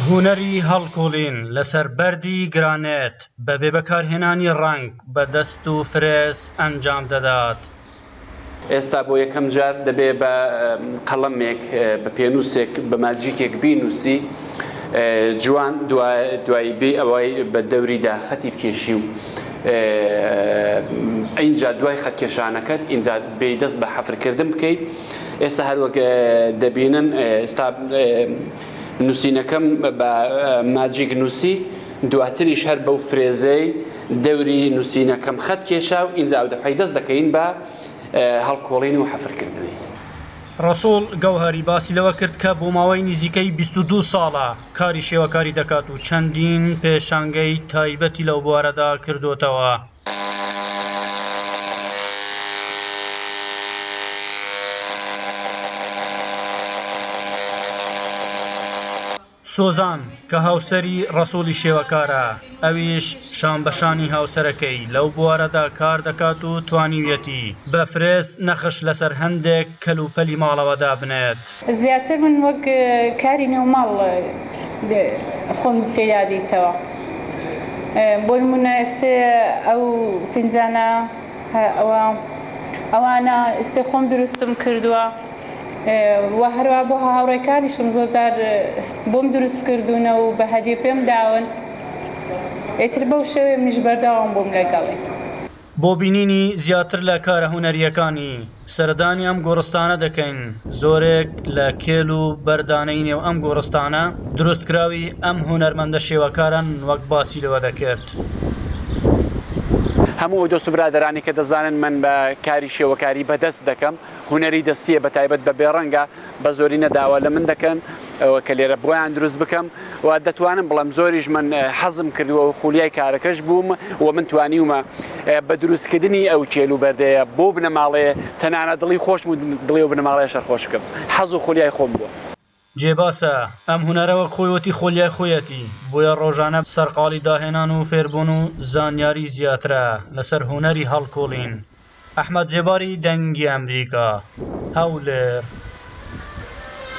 هونەری هەڵکوڵین لەسەر بەردی گرانێت بەبێ بەکارهێنانی ڕەنگ بە دەست و فرێز ئەنجام دەدات. ئێستا بۆ یەکەم جار دەبێ بە قەڵەمێک، بە پێنووسێک، بە ماجیکێک بینووسی جوان دوایی بێ ئەوەی بە دەوریدا خەتی بکێشی و ئینجا دوای خەت کێشانەکەت ئینجا بێی دەست بە حەفرکردن بکەیت ئێستا هەروەک دەبینن ئێستا نووسینەکەم بە ماجیک نووسی دواتریش هەر بەو فرێزەی دەوری نووسینەکەم خەت کێشا و ئینجا ئەو دەفعەی دەست دەکەین بە هەڵکۆڵین و حەفرکردنی. ڕەسوڵ گەوهەری باسی لەوە کرد کە بۆ ماوەی نزیکەی 22 ساڵە کاری شێوەکاری دەکات و چەندین پێشانگەی تایبەتی لەو بوارەدا کردۆتەوە. سۆزان کە هاوسەری ڕەسوڵی شێوەکارە، ئەویش شانبەشانی هاوسەرەکەی لەو بوارەدا کار دەکات و توانیویەتی بە فرێز نەخش لەسەر هەندێک کەلوپەلی ماڵەوە دابنێت. زیاتر من وەک کاری نێو ماڵ خۆم تێدا دیتەوە. بۆ نموونە ئێستێ ئەو فینجانە ئەوە ئەوانە ئێستێ خۆم دروستم کردووە. و هەروا بۆ هاوڕێکانیشم زۆر جار بۆم دروست کردوونە و بە هەدیە پێم داون ئیتر بەو شێوەیە منیش بەردەوام بووم لەگەڵی. بۆ بینینی زیاتر لە کارە هونەرییەکانی، سەردانی ئەم گۆڕستانە دەکەین، زۆرێک لە کێل و بەردانەی نێو ئەم گۆڕستانە دروستکراوی ئەم هونەرمەندە شێوەکارەن وەک باسی لێوە دەکرد. هەموو ئەو دۆست و برادەرانی کە دەزانن من بە کاری شێوەکاری بەدەست دەکەم، هونەری دەستیە بە تایبەت بە بێڕەنگە بە زۆرینە داوا لە من دەکەن کە لێرە بۆیان دروست بکەم و دەتوانم بڵێم زۆریش من حەزم کردووە و خولیای کارەکەش بووم و من توانیومە بە دروستکردنی ئەو کێل و بەردەیە بۆ بنەماڵەیە تەنانەت دڵی خۆشم و دڵی ئەو بنەماڵەیەش هەر خۆش بکەم حەز و خولیای خۆم بووە. جێ باسە، ئەم هونەرە وەک خۆی وتی خۆلیای خۆیەتی، بۆیە ڕۆژانە سەرقاڵی داهێنان و فێربوون و زانیاری زیاترە لەسەر هونەری هەڵکۆڵین. ئەحمەد زێباری دەنگی ئەمریکا، هەولێر.